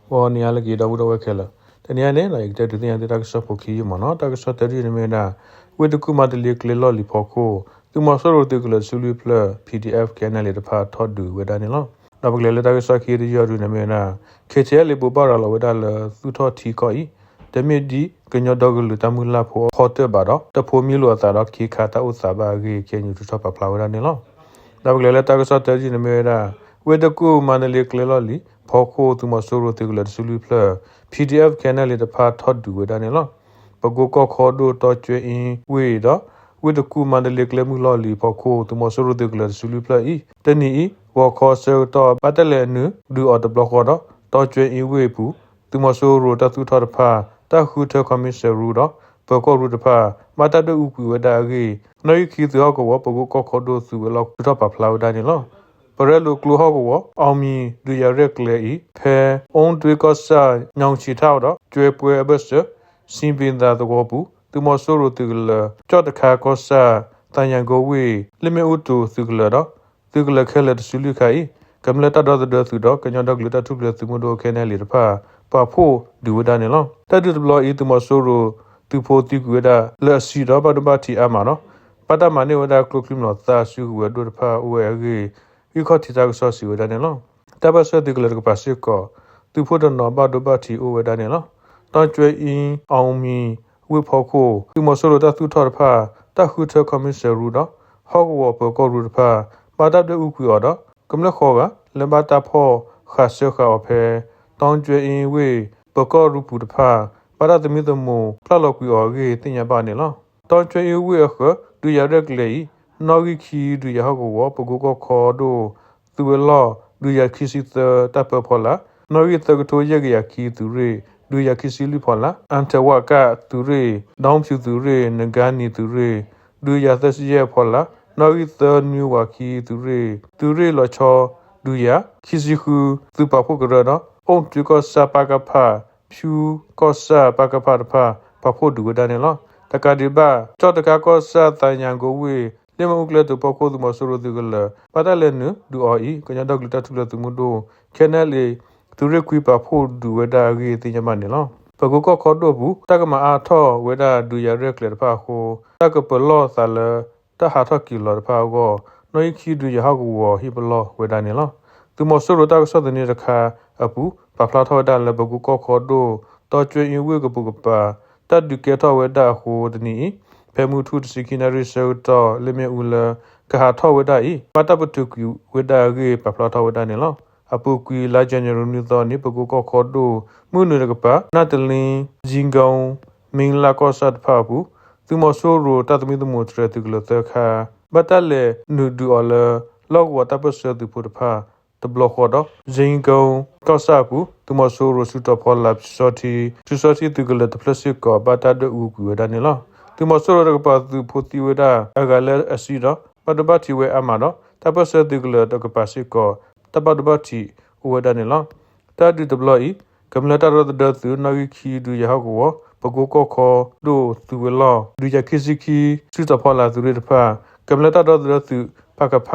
ဂီၤနံၤဟါလၢအဂ့ၤ ဒီပုၢ်ဒီဝဲၢ်ခဲလၢာ်, တနံၤအံၤန့ၣ် ယကတဲဒုးသ့ၣ်ညါသုတၢ်ကစီၣ်ဖိခံယုၢ်မ့ၢ်နီၤ. တၢ်ကစီၣ်တၢတယုၢ်န့ၣ်မ့ၢ်ဝဲဒၣ် ဝ့ၢ်တကူၣ်မါတလ့ကျဲလီၢ်လံၤဖီခိၣ် သုးမီၤစိရိၤသုးကလၢၤတဆံလွံၢ်ဖျၢၣ် ပီၣ်အ့ၣ်ဖျၢၣ် ခဲအံၤန့ၣ်လံၤတဖၣ်ထီၣ်ဒုးဝဲဒၣ်န့ၣ်လီၤ. ဒီးပကလဲၤလၢတၢ်ကစီၣ်ခံတယုၢ်အံၤဒုးန့ၣ်မ့ၢ်ဝဲဒၣ် ခဲအံၤန့ၣ်လံၤ ဘိးဘၣ်ရၤလီၤဝဲဒၣ်လၢသုးထီၣ်ထံကီၢ်အံၤ တမ့ၢ်ဒ်ကညီဒီကလုာ်တၢ်မုၢ်လၢ်ဖိအဖီတၢၢ်ဘၣ်ဒီး တဖိးမံလိာ်အသးဒီး ခ့ခါတၢ်အိၣ်သးဘၣ်အဂ့ၢ် ခဲအံၤန့ၣ် ထုးထီၣ်ပာ်ဖျါဝဲဒၣ်န့ၣ်လီၤ. ဒီးပကလဲၤလၢတၢ်ကစီၣ်တၢတယုၢ်န့ၣ်မ့ၢ်ဝဲဒၣ် ဝ့ၢ်တကူၣ်မါတလ့ကျဲလီၢ်လံၤဖီခိၣ် သုးမီၤစိရိၤသုးကလၢၤတဆံလွံၢ်ဖျၢၣ် ပီၣ်အ့ၣ်ဖျၢၣ် ခဲအံၤန့ၣ်လံၤတဖၣ်ထီၣ်ဒုးဝဲဒၣ်န့ၣ်လီၤ. ပကိကီၢ်ခီဒိၣ်တီကၠဲအ့ဝ့ၢ်ဒီး ဝ့ၢ်တကူၣ်မါတလ့ကျဲမုၢ်လီၢ်လံၤဖီခိၣ် သုးမီၤစိရိၤသုးကလၢၤတဆံလွံၢ်ဖျၢၣ်အံၤ တနံၤအံၤ ဂီၤခီဆၢကတီၢ် ဘၣ်တၢ်လဲၤနုာ်ဒုးအီၤတဘျီဃီဒီး တီကၠဲအ့ဝ့ၢ်အပူၤ သုးမီၤစိရိၤတၢ်သူၣ်ထီၣ်တဖၣ် တၢ်ဃုထၢခီမံစဲးရူဒီး ပၢၤကီၢ်ရူၢ်တဖၣ် ဘၣ်တၢ်ဒွဲၣ်အူကွံာ်ဝဲဒၣ်အဂ့ၢ် နီၣ်ဂံၢ်ခံသုးဟီၣ်ကဝီၤ ပကိကီၢ်ခီဒိၣ်သုးဝဲၤလီၢ်ထုးထီၣ်ပာ်ဖျါဝဲဒၣ်န့ၣ်လီၤ. ပရဲလိာ်ကျိဟီၣ်ကဝီၤ အီၣ်မံၤ ဒုးယၤရဲၣ်ကျဲၤအံၤ ဖဲအူတွ့ကီၢ်ဆၣ် ညီဆံးထၣ်ဒီး ကၠဲပှဲအဘၢၣ်စၢၤ စံဘ့ၤသးသဝီပူၤ သုးမီၤစိရိၤသုးကလၢၤ ကၠီၣ်တခါကီၢ်ဆၣ် သးညါကိဝ့ၢ် လ့ၣ်မ့ၣ်အူတိၤသုးကလၢၤဒီး သုးကလၢၤခဲလၢာ်တဆံလွံၢ်ခါအံၤ ကမျၢၢ်တၢ်ဒီသဒၢသုးဒီး ကညီဒီကလုာ်တၢ်ထူၣ်ဖျဲးသုးမုၢ်ဒိၣ် ခဲအံၤန့ၣ်လံၤတဖၣ် ပာ်ဖှိၣ်ဒုးဝဲဒၣ်န့ၣ်လီၤ. တၢ်ဒုးတဘျီအံၤ သုးမီၤစိရိၤသုးဖိသံကွံာ်ဝဲဒၣ်လၢအဆံဒီး ဘၣ်ဒိဘၣ်ထံးအါမးဒီး ဘၣ်တၢ်မၤန့ၢ်ဝဲဒၣ်ကျိချံမျိာ်သၣ်စုကဝဲၤဒိၣ်တဖၣ်အိၣ်ဝဲအဂ့ၢ် ဂံၢ်ခီၣ်ထံးတၢ်ကစီၣ်စံးဝဲဒၣ်န့ၣ်လီၤ. တၢ်ပၢၢ်ဆၢသုးကလၢၤတကပၤစ့ၢ်ကီး သုးဖိတနီၤဘၣ်ဒိဘၣ်ထံးအိၣ်ဝဲဒၣ်န့ၣ်လီၤ. တီကၠဲအ့ အီၣ်မံၤ ဝ့ၢ်ဖီခိၣ် သုးမီၤစိရိၤတၢ်သူၣ်ထီၣ်တဖၣ် တၢ်ဃုထၢခီမံစဲးရူဒီး ဟီၣ်ကဝီၤပၢၤကီၢ်ရူၢ်တဖၣ် ဘၣ်တၢ်ဒွဲၣ်အူကွံာ်အီၤဒီး ကမျၢၢ်ဃိးဂၤ လၢဘၣ်တၢ်ဖီၣ်ဃာ်စၢဃာ်အီၤဖဲ တီကၠဲအ့ဝ့ၢ်ပၢၤကီၢ်ရူၢ်ပူၤတဖၣ် ဘၣ်တၢ်သမံသမိးပျၢ်လီၤကွံာ်အီၤအဂ့ၢ်သ့ၣ်ညါဘၣ်န့ၣ်လီၤ. တီကၠဲအ့ဝ့ၢ်အဃၢၤ ဒုးယၤရဲၣ်ကျဲၤအံၤ နီၣ်ဂံၢ်ခံ ဒုးယၤဟီၣ်ကဝီၤ ပကိကီၢ်ခီဒိၣ်သုးဝဲၤလီၢ် ဒုးယၤခံဆံသၢတၢ်ပၢဖီလာ် နီၣ်ဂံၢ်သၢကထိယဲၢ်ကယၤခံသုးရ့ၣ် ဒုးယၤခံဆံလွံၢ်ဖီလာ် အၣ်ထဲဝၣ်ကၣ်သုးရ့ၣ် ဒီဖၠူၤသုးရ့ၣ် နဂါနံၤသုးရ့ၣ် ဒုးယၤသၢဆံယဲၢ်ဖီလာ် နီၣ်ဂံၢ်သၢနွံဝၤခံသုးရ့ၣ် သုးရ့ၣ်လီၤဆီ ဒုးယၤ ခံဆံဃု သုးပာ်ဖှိၣ်ကရၢဒီး အိၣ်တွ့ကီၢ်ဆၣ်ပၣ်ကဖၣ် ဖၠူကီၢ်ဆၣ်ပၣ်ကဖၣ်တဖၣ် ပာ်ဖှိၣ်ဒုးဝဲဒၣ်န့ၣ်လီၤ. တကးဒံးဘၣ် ကၠီၣ်တခါကီၢ်ဆၣ်သးညါကိဝ့ၢ် လ့ၣ်မ့ၣ်အူကျဲတိၤဖီခိၣ် သုးမီၤစိရိၤသုးကလၢၤ ဘၣ်တၢ်လဲၤနုာ်ဒုးအီၤအံၤ ကညီဒီကလုာ်တၢ်ထူၣ်ဖျဲးသုးမုၢ်ဒိၣ် ခဲအံၤန့ၣ်လံၤ သုးရ့ၣ်ခွံပာ်ဖှိၣ်ဒုးဝဲဒၣ်အဂ့ၢ်သ့ၣ်ညါဘၣ်န့ၣ်လီၤ. ပကိကီၢ်ခီဒိၣ်အပူၤ တၢ်ကမၤအါထီၣ်ဝဲဒၣ်ဒုးယၤရဲၣ်ကျဲၤတဖၣ်အဃိ တၢ်ကပၢၤလီၢ်သးလၢ တၢ်ဟးထီၣ်က့ၤလီၤတဖၣ်အဂီၢ် နီၣ်ဂံၢ်ခံဒုးယၤဟီၣ်ကဝီၤဟ့ၣ်ပလီၢ်ဝဲဒၣ်န့ၣ်လီၤ. သုးမီၤစိရိၤတၢ်ကစီၣ်သန့တခါအပူၤ ပာ်ဖျါထီၣ်ဝဲဒၣ်လၢ ပကိကီၢ်ခီဒိၣ် တီကၠဲအ့ဝ့ၢ်ကပူၤကပၤ တၢ်ဒုးကဲထီၣ်ဝဲဒၣ်အဃိတနံၤအံၤ ဖဲမုၢ်ထူၣ်တဆံခံနၣ်ရံၣ်ဆၢကတီၢ် လ့ၣ်မ့ၣ်အူလၢ ကဟးထီၣ်ဝဲဒၣ်အံၤ ဘၣ်တၢ်ပတုာ်ကွံာ်ဝဲဒၣ်အဂ့ၢ် ပာ်ဖျါထီၣ်ဝဲဒၣ်န့ၣ်လီၤ. အပူၤကွံာ်လါယနူၤအါရံၤနွံသီန့ၣ် ပကိကီၢ်ခီဒိၣ် မုၢ်နုာ်တကပၤ နၢ်တလ့ ယံကီ မ့လၢ်ကီၢ်ဆၣ်တဖၣ်အပူၤ သုးမီၤစိရိၤတၢ်သမံသမိးတြဲၤသုးကလၢၤသၢခါ ဘၣ်တၢ်လဲၤနုာ်ဒုးအီၤလၢ လီၢ်ကဝီၤတၢ်ပၢၢ်ဆၢသုးဖိတဖၣ်တဘျီဃီဒီး ယံကီ ကီၢ်ဆၣ်အပူၤ သုးမီၤစိရိၤစုတီၤဖီလာ်ပစုစီထံ ပစုစီထံသုးကလၢၤတဖျၢၣ်စ့ၢ်ကီး ဘၣ်တၢ်ဒွဲၣ်အူကွံာ်ဝဲဒၣ်န့ၣ်လီၤ. သုးမီၤစိရိၤတကပၤသုးဖိသံဝဲဒၣ်အဂၤလၢအဆံဒီး ဘၣ်ဒိဘၣ်ထံးဝဲအါမးဒီး တၢ်ပၢၢ်ဆၢသုးကလၢၤတကပၤစ့ၢ်ကီး တၢ်ဘၣ်ဒိဘၣ်ထံးအိၣ်ဝဲဒၣ်န့ၣ်လီၤ. တၢ်ဒုးတဘျီအံၤ ကမျၢၢ်တၢ်ဒီသဒၢသုး နီၣ်ဂံၢ်ခံ ဒုးယၤဟီၣ်ကဝီၤ ပကိကီၢ်ခီဒိၣ်သုးဝဲၤလီၢ် ဒုးယၤခံဆံခံ စုတီၤဖီလာ်သုးရ့ၣ်တဖၣ် ကမျၢၢ်တၢ်ဒီသဒၢသုး ပကဖ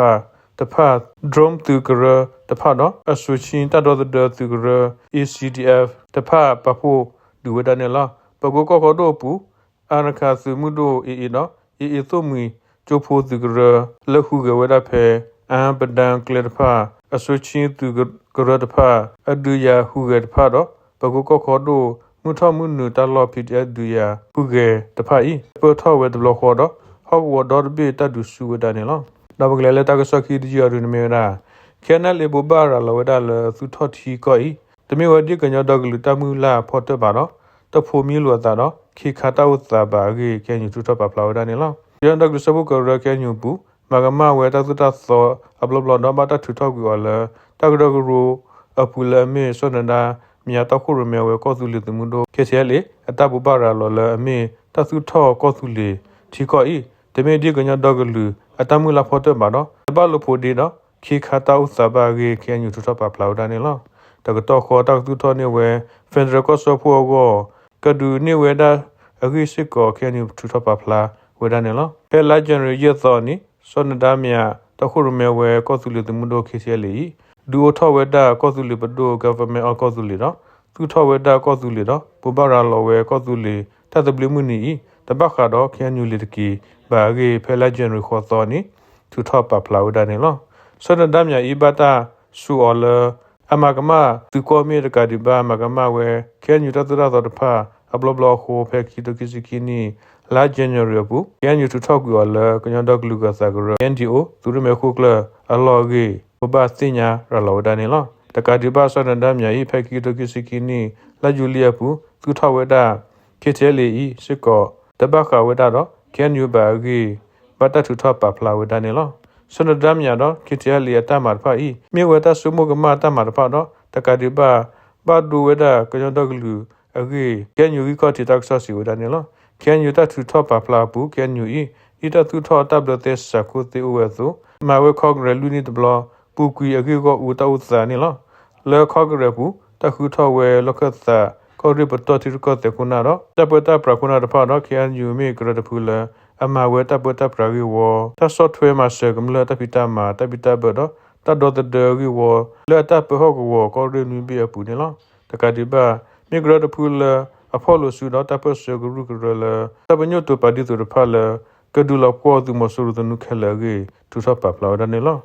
တဖၣ် drone သုးကရၢတဖၣ်ဒီး အစိၤဆံတၢ်ဒီသဒၢသုးကရၢ A C D F တဖၣ်ပာ်ဖှိၣ်ဒုးဝဲဒၣ်န့ၣ်လီၤ. ပကိကီၢ်ခီဒိၣ်အပူၤ အၣ်ရခးသုးမုၢ်ဒိၣ် AA ဒီး AA သိၣ်မှံၤကၠိဖိသုးကရၢ လၢဟူးဂဲၤဝဲဒၣ်ဖဲ အၣ်ပဒၢၣ်ကျဲတဖၣ် အစိၤဆံသုးကရၢတဖၣ် အဒုးယၤဟူးဂဲၤတဖၣ်ဒီး ပကိကီၢ်ခီဒိၣ် မုၢ်ထီၣ်မုၢ်နုာ်တၢ်လီၢ် PDF ဒုးယၤဟူးဂဲၤတဖၣ်အံၤ ပၢၢ်ထီၣ်ဝဲတဘျီဃီဒီး ဟီၣ်ကဝီၤဒီတဘ့ၣ်တၢ်ဒုးဆူၣ်ဝဲဒၣ်န့ၣ်လီၤ. ဒီးပကလဲၤလၢတၢ်ကစီၣ်ခံတယုၢ်အံၤဒုးန့ၣ်မ့ၢ်ဝဲဒၣ် ခဲအံၤန့ၣ်လံၤဘိးဘၣ်ရၤလီၤဝဲဒၣ်လၢသုးထီၣ်ထံကီၢ်အံၤ တမ့ၢ်ဝဲဒ်ကညီဒီကလုာ်တၢ်မုၢ်လၢ်အဖီတၢၢ်ဘၣ်ဒီး တဖိးမံလိာ်အသးဒီး ခ့ခါတၢ်အိၣ်သးဘၣ်အဂ့ၢ် KNU ထုးထီၣ်ပာ်ဖျါဝဲဒၣ်န့ၣ်လီၤ. ကညီဒီကလုာ်စၢဖှိၣ်ကရၢ KNU အပူၤ မၤကမၣ်ဝဲတၢ်သိၣ်တၢ်သီအဘျီဘျီဒီး ဘၣ်တၢ်ထုးထီၣ်ကွံာ်အီၤလၢ တၢ်ကရၢကရိအပူၤလၢအမ့ၢ် စီၤနဒါမံၤ တီခိၣ်ရိၣ်မဲဝဲကီၢ်သူလ့ၤသုးမုၢ်ဒိၣ် KTLA အတၢ်ဘိးဘၣ်ရၤလီၤလၢအမ့ၢ်တၢ်သူၣ်ထီၣ်ကီၢ်သူလ့ၤထံကီၢ်အံၤ တမ့ၢ်ဒ်ကညီဒီကလုာ်အတၢ်မုၢ်လၢ်ဖီတၢၢ်ဘၣ်ဒီး တဘၣ်လိာ်ဖိးဒ့ဒီး ခ့ခါတၢ်အိၣ်သးဘၣ်အဂ့ၢ် KNU ထုးထီၣ်ပာ်ဖျါဝဲဒၣ်န့ၣ်လီၤ. တကတီၢ်ဃီတၢ်ကသူၣ်ထီၣ်န့ၢ်ဝဲ Federal ကီၢ်စၢဖှိၣ်အဂီၢ် ကဒုးန့ၢ်ဝဲဒၣ်အဂ့ၢ်စ့ၢ်ကီး KNU ထုးထီၣ်ပာ်ဖျါဝဲဒၣ်န့ၣ်လီၤ. ဖဲလါယနူၤအါရံၤယဲၢ်သီနံၤ စီၤနဒါမံၤ တီခိၣ်ရိၣ်မဲဝဲကီၢ်သူလ့ၤသုးမုၢ်ဒိၣ် KTLA အံၤ ဒုးအိၣ်ထီၣ်ဝဲဒၣ်ကီၢ်သူလ့ၤပဒိၣ် Government of ကီၢ်သူလ့ၤဒီး သူၣ်ထီၣ်ဝဲဒၣ်ကီၢ်သူလ့ၤဒီး ဘိးဘၣ်ရၤလီၤဝဲကီၢ်သူလ့ၤ တၢ်သဘျ့မုၢ်နံၤအံၤ တဘၣ်ဃးဒီး ခ့ၣ်အဲၣ်ယူၣ် လ့ၤတက့ၤဘၣ်အဂ့ၢ် ဖဲလါယနူၤအါရံၤ ဃိးသီန့ၣ် ထုးထီၣ်ပာ်ဖျါဝဲဒၣ်န့ၣ်လီၤ. ဆၢနဒါမျၤအံၤ ဘၣ်တၢ်စူးအီၤလၢ အမၤကမၣ်သုးကီၢ်မ့ၢ်တကးဒံးဘၣ် မၤကမၣ်ဝဲ ခ့ၣ်အဲၣ်ယူၣ် တၢ်သိၣ်တၢ်သီတဖၣ် အဘျီဘျီအဃိ ဖဲခံကထိခံဆံခံနံၣ် လါယနူၤအါရံၤအပူၤ ခ့ၣ်အဲၣ်ယူၣ် ထုးထီၣ်ကွံာ်အီၤလၢ ကညီဒီကလုာ်ဂၢၤသးကရၢ KNDO သုးရ့ၣ်မဲာ်ခိၣ်ကျၢၢ်အလီၢ်အဂ့ၢ် ဘိးဘၣ်သ့ၣ်ညါရၤလီၤဝဲဒၣ်န့ၣ်လီၤ. တကးဒံးဘၣ် ဆၢနဒါမျၤအံၤ ဖဲခံကထိခံဆံခံနံၣ် လါယူၤလံအပူၤ သူၣ်ထီၣ်ဝဲဒၣ် ခ့ၣ်အဲၣ်ယူၣ် အံၤစ့ၢ်ကီး တဘၣ်ဃးဝဲဒၣ်ဒီး ခ့ၣ်အဲၣ်ယူၣ် ဘၣ်အဂ့ၢ် ဘၣ်တၢ်ထုးထီၣ်ပာ်ဖျါဝဲဒၣ်န့ၣ်လီၤ. ဆၢနဒါမျၤဒီး ခ့ၣ်အဲၣ်ယူၣ် အတၢ်မၤတဖၣ်အံၤ မ့ၢ်ဝဲတၢ်ဆိကမိၣ်ကမၣ်တၢ်မၤတဖၣ်ဒီး တကးဒံးဘၣ် ဘၣ်ဒိဝဲဒၣ်ကညီဒီကလုာ်အဂ့ၢ် ခ့ၣ်အဲၣ်ယူၣ် ဂံၢ်ခီၣ်ထံးတၢ်ကစီၣ်စံးဝဲဒၣ်န့ၣ်လီၤ. ခ့ၣ်အဲၣ်ယူၣ် တၢ်ထုးထီၣ်ပာ်ဖျါအပူၤ ခ့ၣ်အဲၣ်ယူၣ် အံၤ ဒ်တၢ်သူၣ်ထီၣ်တၢ်ဘျၢသဲစးခိၣ်သ့ၣ်အိၣ်ဝဲအသိး မၤဝဲ Congress လွံၢ်နံၣ်တဘျီ ပူၤကွံာ်အဂ့ၢ်ဂီၢ်အူတၢ်အိၣ်သးန့ၣ်လီၤ. လၢ Congress ပူၤ တၢ်ဃုထီၣ်ဝဲလီၢ်ခၢၣ်သး ကီၢ်ရ့ၣ်ပတီၢ်ထံရူၢ်ကီၢ်သဲးခိၣ်နၢ်ဒီး တၢ်ပၢတၢ်ပြးခိၣ်နၢ်တဖၣ်ဒီး ခ့ၣ်အဲၣ်ယူၣ် မ့ၢ်ကရၢတဖုလၢ အမၤဝဲတၢ်ပၢတၢ်ပြးဂ့ၢ်ဝီ တၢ်ဆီၣ်ထွဲမၤစၢၤကမျၢၢ်တၢ်ဖံးတၢ်မၤ တၢ်ဘံၣ်တၢ်ဘၢဒီး တၢ်ဒီသဒၢဂ့ၢ်ဝီ လၢအတၢ်ပၢဟီၣ်ကဝီၤ ကီၢ်ရ့ၣ်နွံဘ့ၣ်အပူၤန့ၣ်လီၤ. တကးဒံးဘၣ် မ့ၢ်ကရၢတဖုလၢ အဖီၣ်လိာ်စုဒီးတၢ်ပၢၢ်ဆၢကရူၢ်ကရၢလၢ တၢ်ပညိၣ်တိာ်ပာ်ဒ်သိးတဖၣ်လၢ ကဒုးလီၤပှီၢ်သုးမီၤစိရိၤသနူခဲလၢာ်အဂ့ၢ် ထုးထီၣ်ပာ်ဖျါဝဲဒၣ်န့ၣ်လီၤ.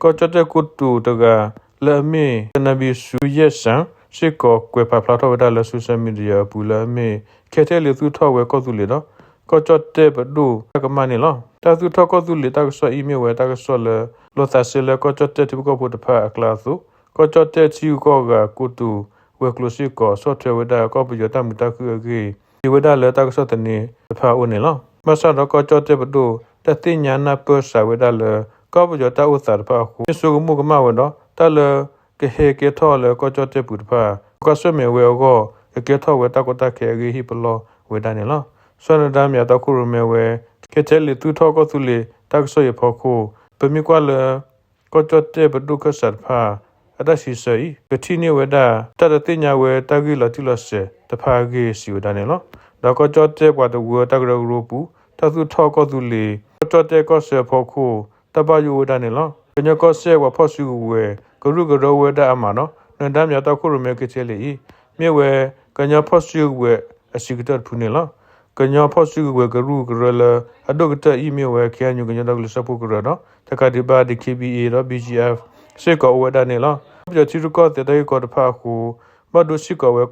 ကီၢ်ကၠီၣ်တဲၣ်ကိတိာ်တဂၤ လၢအမ့ၢ် ကနၣ်ဘံၣ်စူယဲၣ်စၣ် စ့ၢ်ကီးကွဲးပာ်ဖျါထီၣ်ဝဲဒၣ်လၢ social media အပူၤလၢအမ့ၢ် ခ့ၣ်အဲၣ်ယူၣ် သူၣ်ထီၣ်ဝဲကီၢ်သူလ့ၤဒီး ကီၢ်ကၠီၣ်တဲၣ်ပဒိၣ်တၢ်ကမၣ်န့ၣ်လီၤ. တၢ်သူၣ်ထီၣ်ကီၢ်သူလ့ၤတၢ်ကစီၣ်အံၤ မ့ၢ်ဝဲတၢ်ကစီၣ်လၢ လီၤသးစဲလၢကီၢ်ကၠီၣ်တဲၣ်ထံဖိကီၢ်ဖိတဖၣ်အကျါအသိး ကီၢ်ကၠီၣ်တဲၣ်ထံဂုၤကီၢ်ဂၤကိတိာ်ဝဲၤကျိၤစ့ၢ်ကီး ဆီၣ်ထွဲဝဲဒၣ်ကီၢ်ပယီၤတၢ်မုာ်တၢ်ခုၣ်အဂ့ၢ် စံးဝဲဒၣ်လၢတၢ်ကစီၣ်သန့တဖၣ်အအိၣ်န့ၣ်လီၤ. ဘၣ်ဆၣ်ဒီးကီၢ်ကၠီၣ်တဲၣ်ပဒိၣ် တၢ်သ့ၣ်ညါနၢ်ပၢၢ်စးဝဲဒၣ်လၢ ကီၢ်ပယီၤတၢ်အိၣ်သးတဖၣ်အဃိ မ့ၢ်ဆိကမိၣ်ကမၣ်ဝဲဒီး တၢ်လၢကဟဲကဲထီၣ်လၢကီၢ်ကၠီၣ်တဲၣ်ပူၤတဖၣ် ကွၢ်ဆၢၣ်မဲာ်ဝဲအဂီၢ် ကကဲထီၣ်ဝဲတၢ်ကီတၢ်ခဲအဂ့ၢ် ဟ့ၣ်ပလီၢ်ဝဲဒၣ်န့ၣ်လီၤ. ဆၢနဒါမျၤတီခိၣ်ရိၣ်မဲဝဲ ခ့ၣ်အဲၣ်ယူၣ် သူၣ်ထီၣ်ကီၢ်သူလ့ၤတၢ်ကစီၣ်အံၤအဖီခိၣ် ပမ့ၢ်ကွၢ်လၢ ကီၢ်ကၠီၣ်တဲၣ်ပဒိၣ်ခၢၣ်စးတဖၣ် အတၢ်စံးဆၢအံၤ ကထံၣ်န့ၢ်ဝဲဒၣ် တၢ်တသ့ၣ်ညါဝဲတၢ်ဂ့ၢ်လီၤတံၢ်လီၤဆဲးတဖၣ်အဂ့ၢ် စံးဝဲဒၣ်န့ၣ်လီၤ. ဒီးကီၢ်ကၠီၣ်တဲၣ်ပှၤတဝၢတၢ်ကရၢကရိပူၤ တၢ်သူၣ်ထီၣ်ကီၢ်သူလ့ၤ ကီၢ်ကၠီၣ်တဲၣ်ကီၢ်ဆၢအဖီခိၣ် တၢ်ဘၣ်ယိၣ်ဝဲဒၣ်န့ၣ်လီၤ. ကညီကီၢ်စဲၣ်ပှၤဖီၣ်စုကဝဲၤ ကရူၢ်ကရၢဝဲဒၣ်အါမးဒီး နဒါမျၤတီခိၣ်ရိၣ်မဲ ခ့ၣ်အဲၣ်ယူၣ် အံၤ မ့ၢ်ဝဲ ကညီဖီၣ်စုကဝဲၤအဆံးကတၢၢ်တဖုန့ၣ်လီၤ. ကညီဖီၣ်စုကဝဲၤကရူၢ်ကရၢလၢအဒိၣ်ကတၢၢ်အံၤ မ့ၢ်ဝဲ ခ့ၣ်အဲၣ်ယူၣ် ကညီဒီကလုာ်စၢဖှိၣ်ကရၢဒီး တကးဒံးဘၣ် DKBA ဒီး BGF စ့ၢ်ကီးအိၣ်ဝဲဒၣ်န့ၣ်လီၤ. ကီၢ်ပယီၤထံရူၢ်ကီၢ်သဲးတၢ်ဂ့ၢ်ကီတဖၣ်အဃိ ဘၣ်ဒိစ့ၢ်ကီးဝဲ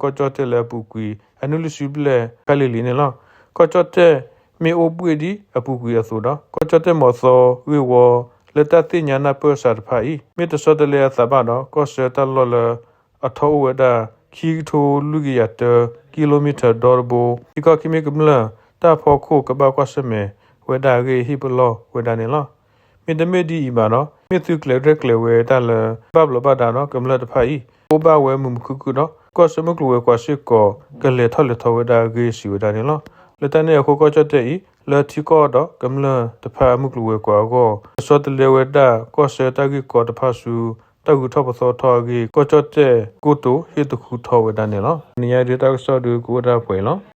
ကီၢ်ကၠီၣ်တဲၣ်လၢအပူၤကွံာ် အနွံလွံၢ်ဆံဘျဲၣ်ခဲလံၤလံၤန့ၣ်လီၤ. ကီၢ်ကၠီၣ်တဲၣ်မ့ၢ်အိၣ်ဘှ့ၣ်ဒ်အပူၤကွံာ်အသိးဒီး ကီၢ်ကၠီၣ်တဲၣ်မီၤသီဂ့ၢ်ဝီ လၢတၢ်သ့ၣ်ညါနၢ်ပၢၢ်စးတဖၣ်အံၤ မ့ၢ်တဆီတလဲအသးဘၣ်ဒီး ကီၢ်ဆၢတၢ်လီၢ်လၢအထီအိၣ်ဝဲဒၣ် ခံကထိလွံၢ်ကယၤတၢ ကံလိမံထၢၣ်ဒီတဘိ ထံကီၢ်ခံမံၤကမျၢၢ်တၢ်ဖီခိၣ် ကဘၣ်ကွၢ်ဆၢၣ်မဲာ်ဝဲဒၣ်အဂ့ၢ် ဟ့ၣ်ပလီၢ်ဝဲဒၣ်န့ၣ်လီၤ. မ့တမ့ၢ်ဒ်အံၤဘၣ်ဒီး မ့ၢ်သုးကျဲၤရဲၣ်ကျဲၤဝဲတၢ်လၢ ဘၣ်ဘျီးဘၣ်ဒါဒီး ကမျၢၢ်တဖၣ်အံၤ အိၣ်ဘၣ်ဝဲမုာ်မုာ်ခုၣ်ခုၣ်ဒီး ကီၢ်ဆၢမုၢ်ကျိၤဝဲၤကွာ်စ့ၢ်ကီး ကလဲၤထီၣ်လဲၤထီဝဲဒၣ်အဂ့ၢ် စံးဝဲဒၣ်န့ၣ်လီၤ. လၢတၢ်န့ၣ်အဃိ ကီၢ်ကၠီၣ်တဲၣ်အံၤ လၢထံကီၢ်ဒီးကမျၢၢ်တဖၣ်အမုၢ်ကျိၤဝဲၤကွာ်အဂီၢ် ကဆီတလဲဝဲဒၣ် ကီၢ်ဆၢတၢ်ဂ့ၢ်ကီတဖၣ်ဆူ တၢ်ဂုၤထီၣ်ပသီထီအဂ့ၢ် ကီၢ်ကၠီၣ်တဲၣ်ကိတိာ်ဟ့ၣ်သဃုထီၣ်ဝဲဒၣ်န့ၣ်လီၤ. တနံၤညါဒုးတၢ်ကစီၣ်ဒုးကအိၣ်ဒၣ်ပှဲၤအံၤလီၤ.